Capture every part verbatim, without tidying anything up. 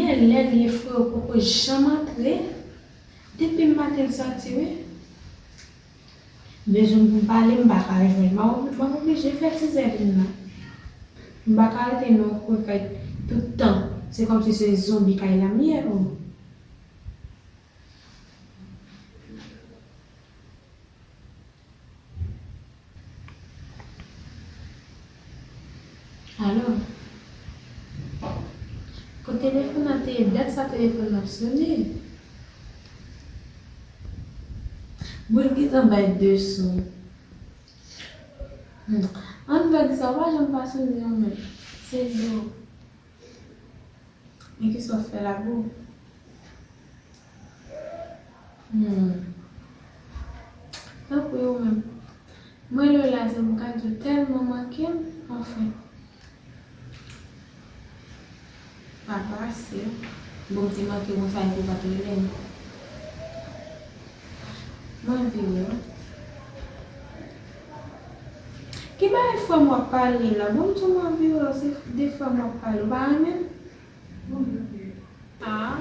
Lè l ye frè w poko janm antre, depi maten l sòti wi. Bezwen pou m pale, m pa ka jwenn. M ap, m ap oblije fè tizè vin la. M pa ka rete nan yon kwen kay tout tan. Se kòmsi se zonbi kay la m ye, o. Alo? Kot telefòn nan te ye? Dat sa telefòn nan ap sone. Bon, l gentan bay de son. Hmm. An vag sa, w pa janm pa sone non, men. Se do. Men kisa w fè la, boo? Hmm. Tanpri ou menm. Mwen rele w la, se pou m ka di w tèlman manke m, anfen. Pa pase. Bon, m te manke w konsa epi w pa t rele m. Mwen vire wi. Ki bagay frè m w ap pale la? Bon, m di w mwen vire, se de frè m w ap pale, ou pa renmen m? Ah,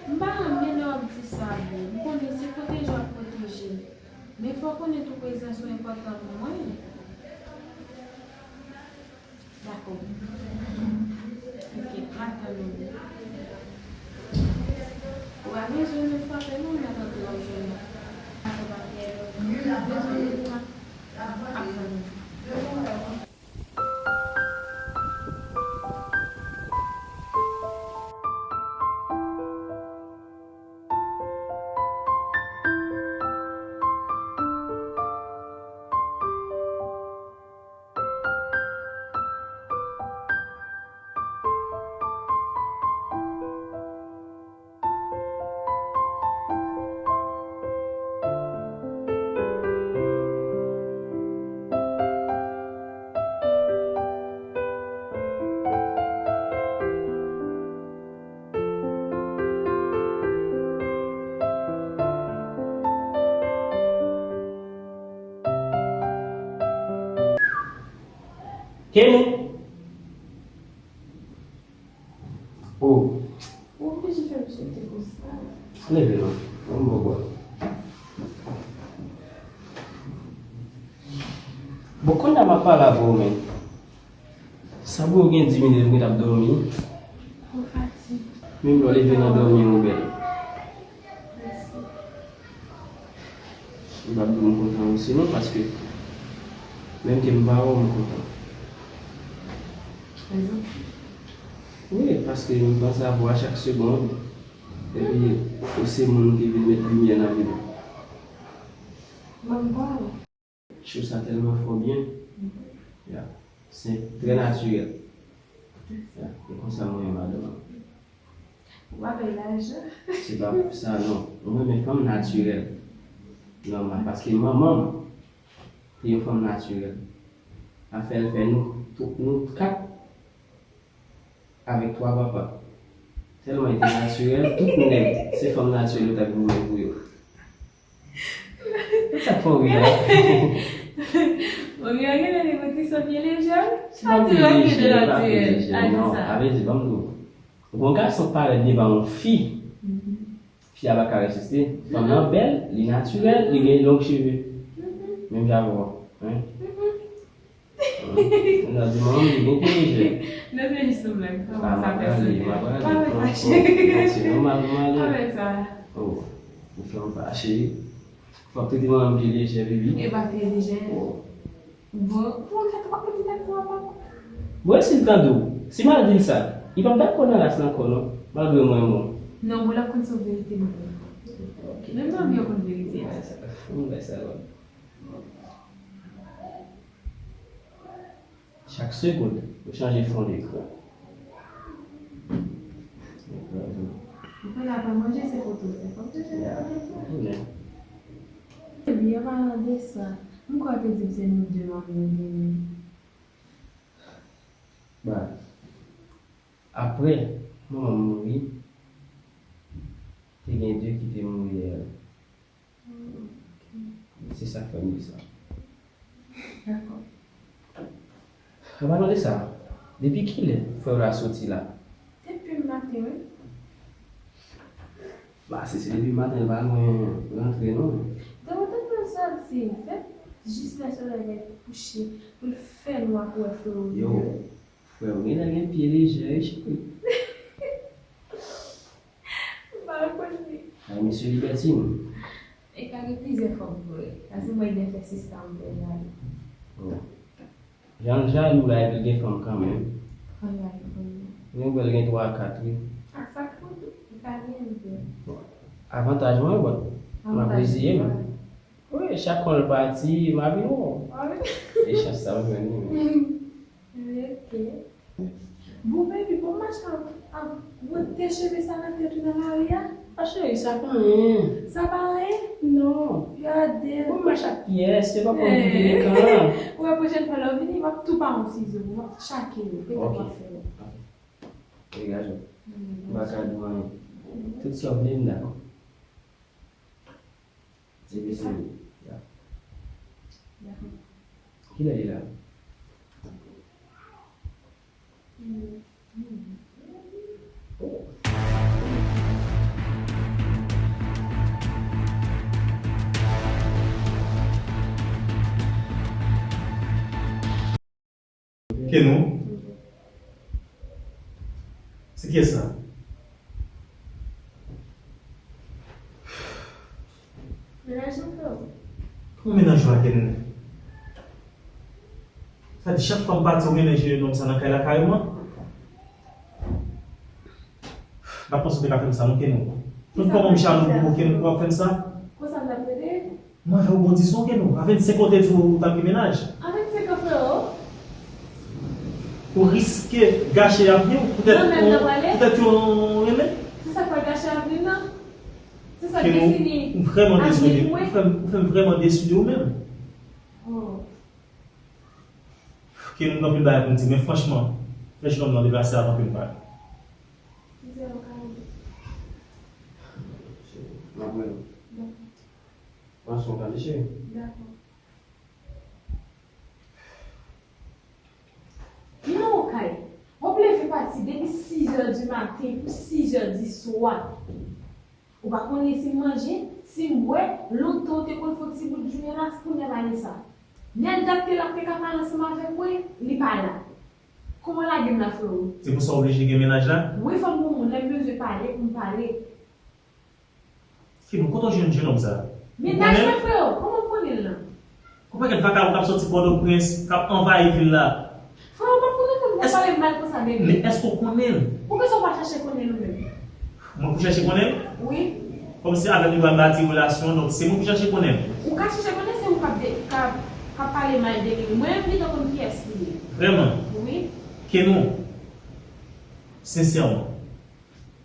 m pa renmen lè w ap di sa, boo. M konnen se pwoteje w ap pwoteje m. Men fò w konnen tou prezans ou enpòtan pou mwen. Dakò. Ok, m ap tann ou. Ou pa bezwen menm frape non, m ap antre w ap jwenn mwen. Dakò, pa gen lòt. Bezwen ou ap tann ou. Kenny? Oh. Ou oblije fè m sote konsa. Leve non. Ban m bo bò. Bon, kounye a m ap pale avè w, men. Sa boo, gen dis minit m gentan ap dòmi. Ou fatige. Menm lè w leve nan dòmi, ou bèl. Mèsi. M p ap di w m kontan osi non, paske menm ke m pa wè w, m kontan. Rezon? Wi, paske m panse avè w a chak segonn. Epi, ou se moun ki vin met limyè nan vi m. Ban m pale. Cho sa tèlman fè w byen. Mhm. Ya. Se trè natirèl. Ya. E konsa mwen renmen madanm lan. Ou pa bay lajan. Se pa pou sa, non. Mwen renmen fanm natirèl. Nòmal. Paske manman m te yon fanm natirèl. Afè l fè nou, tou, nou kat avèk twa papa. Tèlman li te natirèl, tout nèg, se fanm natirèl yo t ap goumen pou yo. Sa fè w ri la? Bon, gen lè li mwen ti sot vye lejè, wi. Se pa vye lejè, se pa vye lejè, non. Sa vle di, ban m di w, yon gason parèt devan yon fi, fi a pa ka reziste. Fanm nan bèl, li natirèl, li gen long cheve. Menm jan avè w, hein? Nan di manman m li byen peye jè. Non, se jis yon blag. Kòman sa pèsonèl? Pa fè sa, cheri. Se nòmal pou m ale. Pa fè sa. Oh, ou fè m fache. W ap trete manman m pye lejè, baby. E pa pye lejè. Oh. Bon, pou w fè twa pitit ak twa papa. Bon, e si l tande w? Si m al di l sa, li p ap dakò nan ras la ankò, non. Malgre mwen, mwen. Non, bon, l ap konn se yon verite, mwen. Ok. Menm zanmi yo konn verite a. Mwen sa, mwen sa. Chak segonn, ou chanje fon de ekran. Ou konn apa manje, se foto, se foto, se foto. Ebyen, an palan de sa, m kwè w te di m se nou de manmi yo genyen. Ba, apre manman m mouri, te gen de ki te mouri dèyè l. Se sa k fè m di sa. Dakò. An palan de sa, depi kilè frè w la soti la? Depi maten, wi. Ba, si se depi maten, l pa lwen rantre, non. Depi w tande l soti, se jis lè solèy la kouche, pou l fè nwa pou w wè frè w. Yo, frè w genlè gen pye lejè, wi, cheri. M pa rekonèt li. Ay, mesye libètin. E ka gen plizyè fanm vre. Paske mwen gen fè sista m vre la. Oh. Jan l jalou la, epi l gen fanm kanmenm. Ann la, epi. Mwen wè l gen twa, kat, wi. A, sa k pou tou. Li ka gen vre. Bon. Avantaj mwen, bon. M ap reziye m. Wi, chak kon l pati, m a vin wè w. A wi. E chans sa m jwenn li menm. Ok. Bon, baby, bon, mache ap, ap wote cheve sa nan tèt ou nan lari a. A, cheri, sa pa anyen. Sa pa anyen? Non. Gade. Bon, mache ak pyès, se pa kòm pou te lekan. Ou wè, pwochèn fwa lè w vini, m ap tou ba w yon sizo, m ap tchake yo, petèt w ap fè yo. Degaje w. M pa ka di w anyen. Tout sa w vle, m dakò. Se mesye li. Ya. Kilè li la? Kenou? Se kiyès sa? Mennaj mwen, freo. Kòman mennaj ou a, Kenou? Sa di chak fwa m pati, ou mennen jenòm sa nan kay la kareman? M pa t panse w te ka fè m sa, non, Kenou. Konn kòman m jalou pou ou, Kenou, pou w ap fè m sa? Konsa m t ap rete? Mwen avè w bon dizon, Kenou. A vennsenk an, w te di w t ap gen mennaj. A vennsenk an, freo. Ou riske gache avni w poutèt yon, poutèt yon renmen? Se sa k pral gache avni m nan? Se sa k defini avni mwen? Ou fè m, ou fè m vrèman desi de ou menm. Oh. Kenou, m gen anpil bagay pou m di, men franchman, fè jenòm nan deplase avan ke m pale. Ki zè w ka rive? M ap rele w. Dakò. Pran swen w, tande, cheri? Dakò. Vin nan yon kay. W ap leve pati depi sizè di maten pou sizè di swa. Ou pa konnen si m manje, si m bwè, lontan w te konn fè yon ti bout jounen la, kounye a pa gen sa. Nèg dat te la, te ka pale ansanm avèk mwen, li pa la. Kòman w lage m la, freo? Se pou sa w oblije gen mennaj la? Wi, fò m gon moun, lè m bezwen pale, pou m pale. Kenou, kote w jwenn jenòm sa? Mennaj mwen, freo, kòman w konnen l lan? Gon pakèt vakabon k ap sòti Pòtoprens, k ap anvayi vil la. Freo, ou pa konnen moun pou pale mal konsa de li. Men èske w konnen l? Poukisa w pa chèche konnen l ou menm? Mwen pou chèche konnen l? Wi. Kòmsi avè m li pral bati relasyon, donk se mwen pou chèche konnen l? Ou ka chèche konnen, se ou k ap de, k ap, k ap pale mal de li. Mwen menm, m gentan konn kiyès li ye. Vrèman? Wi. Kenou, sensèman,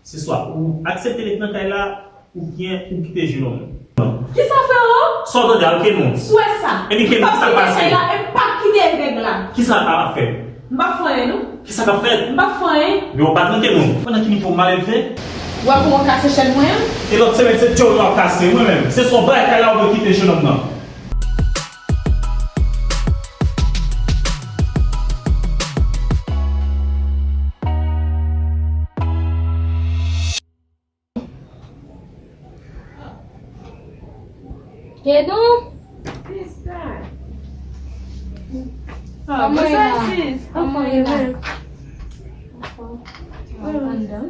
se swa ou aksepte l ret nan kay la, oubyen ou kite jenòm nan. Kisa, freo? Sa w tande a, Kenou? Swè sa. Epi Kenou, kisa k pase? M p ap kite nèg la, m p ap kite nèg la. Kisa a ap fèt? M p ap fè anyen, non. Kisa k ap fèt? M p ap fè anyen. Men w pa tranke, non. Pandan ki nivo malelve? W ap pran kase chèn mwen an? E lòt semèn, se djòl w ap kase, mwen menm. Se swa w bay kay la oubyen w kite jenòm nan. Kenou? Sista. Ah, kòman w ye la? Kòman w ye la? Anfòm. Anfòm.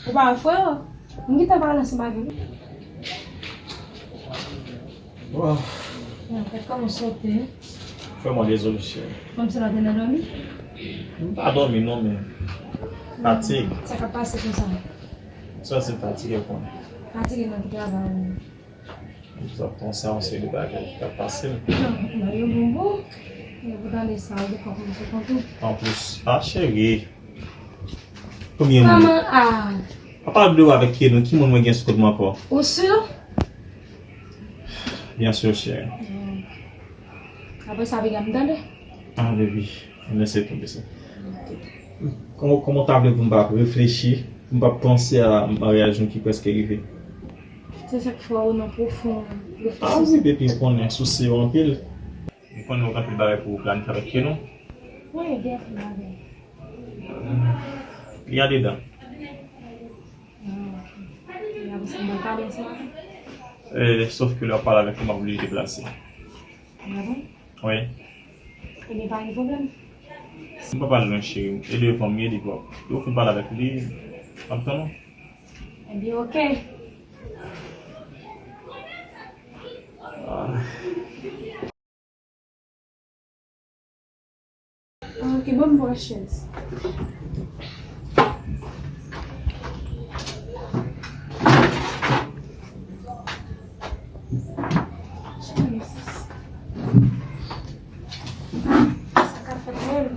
Ou pa wè frè w? M gentan pale ansanm avè l. Bon. Bon, kòman w soti? Frè mwen, dezole, cheri. Kòmsi w te nan dòmi? M pa dòmi non, men fatig. Sa k ap pase konsa? Sa se fatige, ou konnen. Fatige nan ki travay ou? M t ap panse a yon seri de bagay ki t ap pase m. Non, nan yo bon bon. Yo pou tande sa, ou te kòmanse kontou. Anplis, ah, cheri. Konbyen moun? Kòman a? Apa w ap dwe avèk Kenou, ki moun mwen gen sou kont mwen ankò? Ou si? Byen si, cheri. Apre sa, piga m tande. Ah, baby, lese tonbe sa. Kòman, kòman w ta vle pou m pa reflechi, pou m pa panse a maryaj nou ki prèske rive? Se sa k fè w nan pwofon refleksyon. Ah wi, baby, m konnen, souse yo anpil. M konnen w gen anpil bagay pou w planifye avèk Kenou. Wi, gen anpil bagay. Li andedan. Ah, Ou pale ansanm avè l? Eh, sòf ke lè w ap pale avèk li, m ap oblije deplase. Ah bon? Wi. Ebyen, pa gen pwoblèm. M pa pale lwen, cheri. E devan m ye, depi w fin pale avèk li, m ap tann ou. Ebyen, oke. Ah. Ah, oke, ban m pran chèz. Sa ka fèt menm.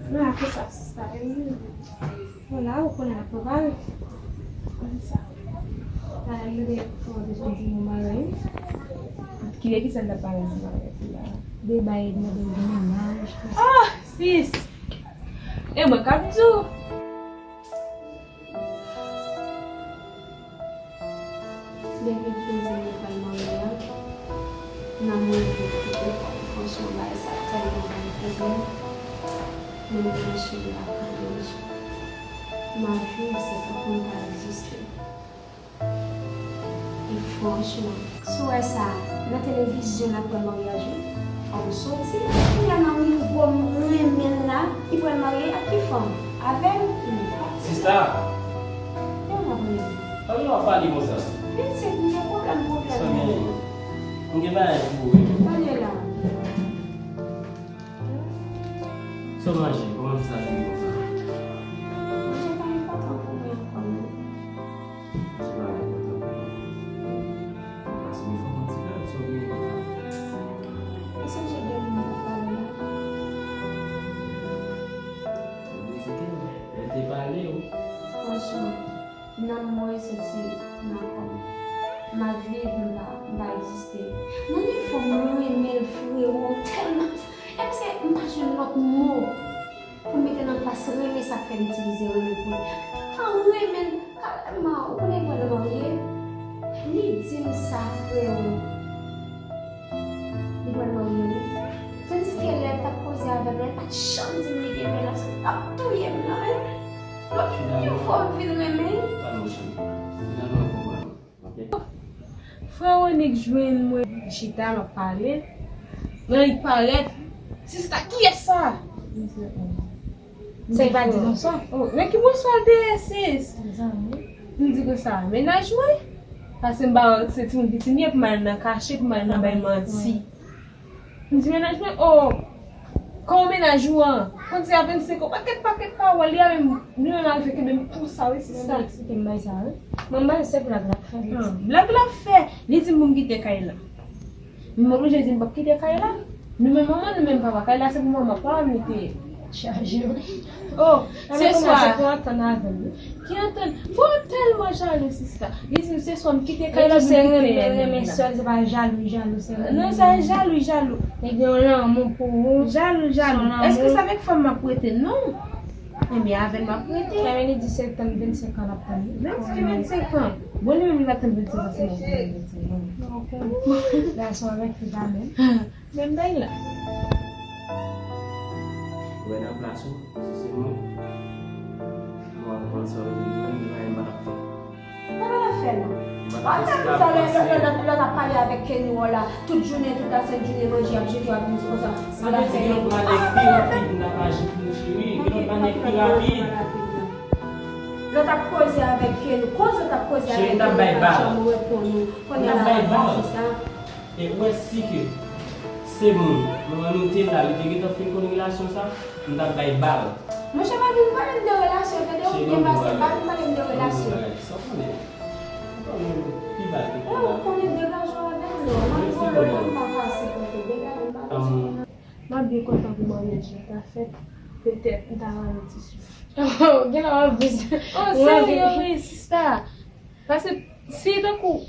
Men a ki sa, sista, e menm. Vwala, ou konnen l ap prepare. Konn sa. Ala, m mande fò w te jwenn ti moman la, wi. Ki de ki sa l t ap pale ansanm avèk ou la? De bay, mande w de mennaj, konsa. Ah, sis! E mwen k ap di w. Depi l fin di m li pral marye a, nanm mwen vin kite kò m. Franchman, bagay sa tèlman ban m pwoblèm. Men m gen cheri a kanmenm. M ap viv, se tankou m pa egziste. E franchman, si w wè sa nan televizyon, n ap wè maryaj wi. Fò m soti. Kounye a nan nivo m renmen l la, li pral marye ak ki fanm? Avè m? Sista! Kè m ap renmen. Sa w ap pale konsa? Pitit, m gen pwoblèm, pwoblèm. Sonny, m gen bagay pou ou wi. Pale la. Sa w manje? Kòman fi sa vini konsa? Manje pa enpòtan pou mwen ankò non. Manje pa enpòtan pou mwen. Paske m fè yon ti bagay, sa w gen konsa? Ou sonje de moun m t ap pale la? Ou vizite m, lè te pale w. Franchman, nanm mwen soti nan kò m. M ap viv, m pa, m pa egziste. Nan nivo m renmen l, frewo, tèlman. E paske m pa jwenn lòt mo pou m mete nan plas renmen sa k fè m itilize renmen pou li. M pa renmen l, karèman, ou konnen l pral marye? Li di m sa, frewo. Li pral marye, wi. Tandiske lè l t ap koze avè m la, li pa t janm di m li gen mennaj, sa t ap touye m la, wi. Lòt nivo m vin renmen. Pale w cheri. Finalman, m konprann ou. Frè Onik jwenn mwen chita, m ap pale. Men li parèt. Sista, kiyès sa? Sa li pa di bonswa? Oh, men ki bonswa l te ye, sis? M di konsa, mennaj mwen? Paske m pa wè se timoun piti m ye pou m al nan kache, pou m al nan bay manti. M di mennaj mwen, oh, kòman mennaj ou an? Konn se a vennsenk an, pakèt, pakèt pawòl, li a menm, li menm al fè kenbe m konsa, wi, sista. Mwen eksplike m bay sa, wi. Mwen bay se blag l ap fè, li di. Ah, blag l ap fè. Li di m pou m kite kay la. M oblije di m p ap kite kay la. Nou menm manman, nou menm papa. Kay la se pou manman, pa m li te ye. Chaje wi. Oh, se swa. Ki antann? Fò w tèlman jalou, sista. Li di m se swa m kite kay la, se renmen, renmen sèl, se pa jalou, jalou, se renmen. Non, sa e jalou, jalou. Li gen yon lanmou pou ou. Jalou, jalou. Èske se avèk fanm m ap rete? Non. Ebyen, avè l m ap rete. Fè men li di se tann vennsenk an l ap tann. Menm si vennsenk an. Bon, li menm li pa t tann vennsenk an, se mwen ki tann vennsenk an. Gason avèk fi pa menm. Menm bay la. Ou wè nan plas ou, si se mwen, mwen ap pran sa ou di mwen, li pa gen m pa t ap fè. Mwen pa t ap fè non. Mwen pa t ap fè sa lè, lè, lè, lè, lè w t ap pale avèk Kenny w la, tout jounen, tout la sent jounen, manje ap jete, w ap vin di konsa. Sa vle di gen lòt manyè pi rapid m t ap aji pou ou, cheri. Gen lòt manyè pi rapid. Lè w t ap koze avèk Kenny, koz ou t ap koze avèk Kenny. Cheri, m t ap bay bal. Kounye a la, w ap di sa. E ou wè si ke se moun, manman nou te la, li te gentan fin konn relasyon sa, m t ap bay bal. Monchè, pa vin pale m de relasyon, tande w byen pase, pa vin pale m de relasyon. Sa w konnen? Ou konnen pi bal ke pi bal. Ou konnen degaje w avè m non, m ap vole w, m pa ka sipòte, degaje m pa ka sipòte. M ap byen kontan pou maryaj la ta fèt, petèt m ta rale ti souf. Oh, gen lè w ap vize. Oh, serye wi, sista. Paske si tankou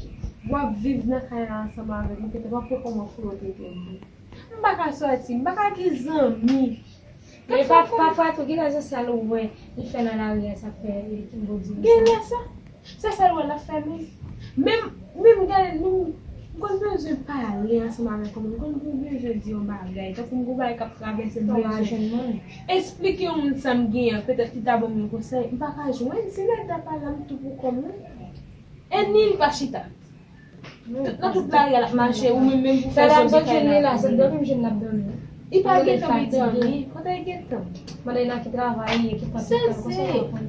w ap viv nan kay la ansanm avèk mwen, petèt w ap wè kòman fre w te gen mwen. M pa ka sòti, m pa ka gen zanmi. Men pa, pafwa tou, gen lè se sèl ou wè li fè nan lari a, sa fè li kenbe w di m sa. Gen lè sa, se sèl wè l ap fè menm. Menm, menm gade, menm, m konn bezwen pale ansanm avèk ou, m konn bezwen di yon bagay, tankou m gon bagay k ap travèse m bezwen esplike yon moun sa m genyen, petèt li ta ban m yon konsèy, m pa ka jwenn, si nèg la pa la, m tou pou kò m wi. Ni li pa chita. Tout, nan tout lari a l ap mache, ou menm, menm pou fè zòn de kay la. Se dòmi m jwenn l ap dòmi. Li pa gentan vin dòmi. Kote l gentan? Mande l nan ki travay li ye, ki pòt li pran, konsa w ap konn.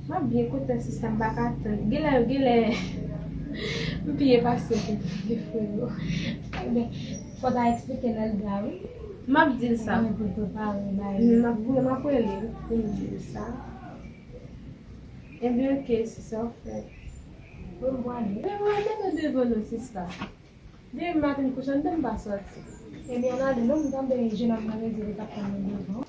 M ap byen kontan, sista, m pa ka tann. Genlè, genlè, m pye pase w, frero. Ebyen, fò w ta eksplike Nelda, wi. M ap di l sa. Mwen pou l prepare bagay. M ap, m ap rele l pou m di l sa. Ebyen, oke, sista, w fè. Bon, m prale. Men mwen rete devan non, sista. Depi maten m kouche anndan, m pa sòti. Ebyen, ann ale non, m tande jenòm nan rele li t ap tann nou devan.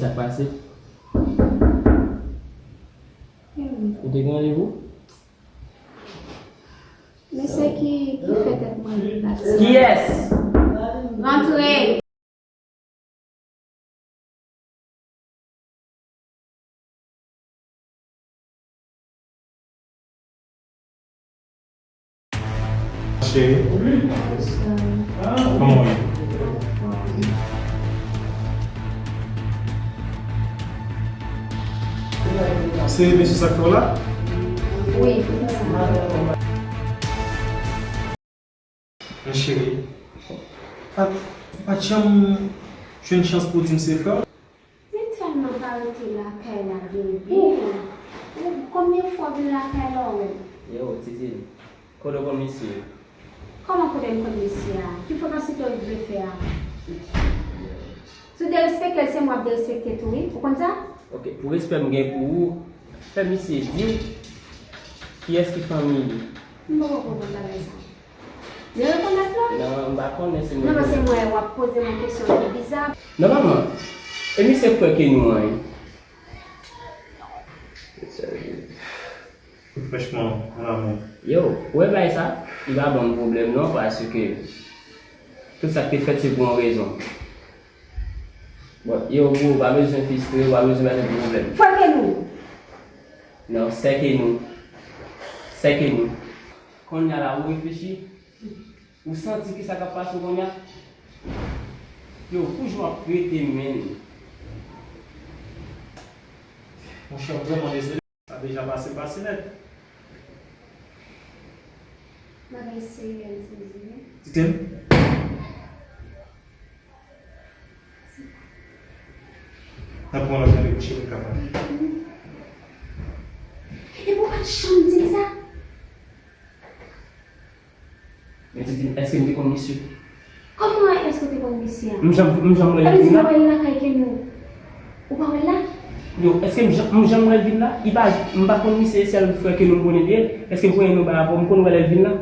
Sa k pase? Ou te gen randevou? Mesye ki, ki fè tèt mwen vin la. Kiyès? Rantre! Cheri. Kòman w ye? Se mesye sa k fè w la? Wi, se sa. Men cheri, pa, pa t janm jwenn chans pou w di m se frè w? Li tèlman pa rete lakay la, bebe. Ou, konbyen fwa w vin lakay la w menm? Yo, Titine, kote w konn misye? Kòman kote m konn misye a? Ki frekans li te vle fè a? Si w derespekte l, se mwen w ap derespekte tou, wi. Ou konn sa? Ok, pou respè m gen pou ou, fè misye di w kiyès ki fanmi li. M poko konprann bagay sa. Li rekonèt la? Non, m pa konnen si mwen... Non, paske mwen, w ap poze mwen kesyon ki biza. Nòmalman, e misye k fè ke nou an, wi. Franchman, mon amour. Yo, ou wè bagay sa, li pa ban m pwoblèm non, paske tout sa k te fèt se pou yon rezon. Bon, yo, bro, pa bezwen fistre, pa bezwen mete pwoblèm. Frè ke nou. Non, sè ke nou. Sè ke nou. Kounye a la, ou reflechi? Ou santi kisa k ap pase w kounye a? Yo, pou jan w ap rete menm. Monchè, m vrèman dezole. Sa deja pase, pase nèt. Bagay serye, m sezi, wi. Titine? Nan pran lòt randevou, cheri, m ka pale. Epi w pa t janm di m sa. Men Titine, èske m te konn misye? Kòman èske w te konn misye a? M janm, m janm wè l vin la. Sa vle di w pa wè l lakay ke nou? Ou pa wè l la? Yo, èske m janm, m janm wè l vin la? Li pa, m pa konn misye, sèl frè ke nou m konnen de l. Èske m konnen nou pa rapò, m konn wè lè l vin la?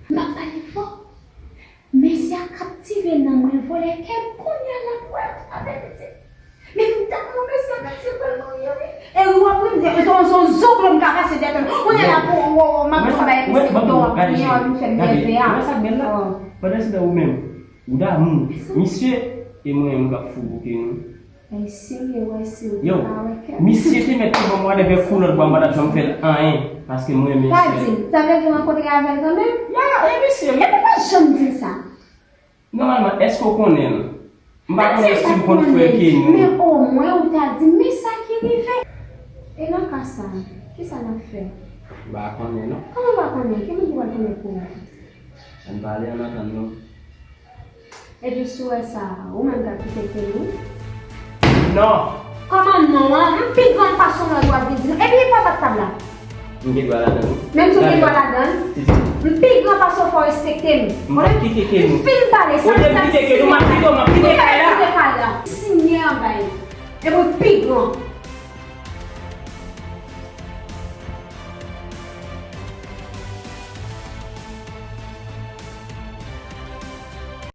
M ap pale fò. Mesye a kaptive nanm mwen, vòlè kè m, kounye a l ap wè avèk pitit. Men m dakò mesye a, mesye pral marye wi. E w ap ri m, se yon, se yon zoklo m ka pase dèyè tèt mwen. Kounye a la pou w, w, w, m ap travay ak misye, w ap vin fè m nève a. Wè sa k bèl la? Pandan se tan ou menm, ou damou misye, e mwen menm m ap fou bouke nou. Ay, serye, wè, si w pa wè kè m. Yo, misye te mèt te ban m whatever koulè l ban m, m pa t ap janm fè l anyen, paske mwen renmen sè. Pa di m, sa vle di w rankontre avè l kanmenm? Ya, e misye wi. Epi w pa janm di m sa. Nòmalman, èske w konnen l? M pa konnen si w konn frè Kenny. Men omwen ou ta di m, men sa ki rive. E nan ka sa, kisa n ap fè? M pa konnen non. Kòman w pa konnen? Ki moun ki pral konnen pou ou? Ann pale, ann antann nou. Epi si w wè sa, ou menm k ap kite Kenny? Non. Kòman non an? M pi gran pase w nan dwa vin di m. Epi pa bat tab la. M gen dwa ladan l wi. Menm si w gen dwa ladan l, m pi gran pase w, fò w respekte m. M p ap kite Kenny. M fin pale, sa, sa, m kite Kenny, m ap kite w, m ap kite kay la. Kite kay la. Siye anba l. Epi w pi gran.